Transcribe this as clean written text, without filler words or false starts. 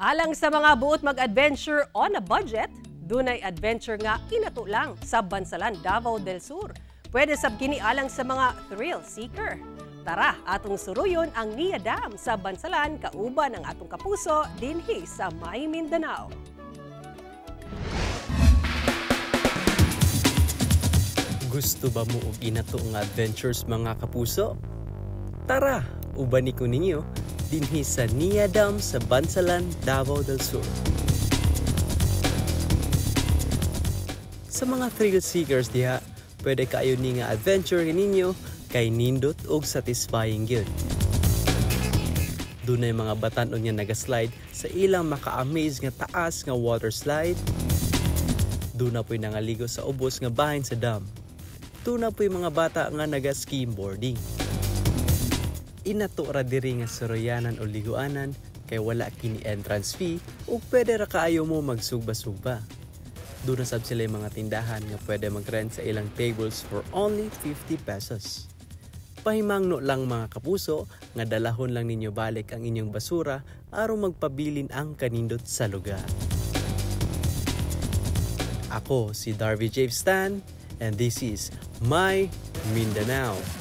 Alang sa mga buot mag-adventure on a budget, dunay adventure nga inato lang sa Bansalan, Davao del Sur. Pwede sab kini alang sa mga thrill seeker. Tara, atong suruyon ang Nia Dam sa Bansalan kauban ang atong kapuso dinhi sa May Mindanao. Gusto ba mo og inato nga adventures, mga kapuso? Tara, ubani ko ninyo dinhi sa Nia Dam sa Bansalan, Davao del Sur. Sa mga thrill seekers diha, pwede kaayo ni nga adventure ninyo kay nindot og satisfying gyud. Dunay mga batan-on nga nagaslide sa ilang maka-amaze nga taas nga water slide. Duna po'y nangaligo sa ubos nga bahin sa dam. Duna po'y mga bata nga naga-skimboarding. Inato ra diri nga suroyanan o liguanan kay wala kini entrance fee ug pwede ra kaayo mo magsugba-sugba. Duna sab sila mga tindahan nga pwede mag-rent sa ilang tables for only 50 pesos. Pahimangno lang, mga kapuso, nga dalahon lang ninyo balik ang inyong basura aron magpabilin ang kanindot sa lugar. Ako si Darby James Stan and this is My Mindanao.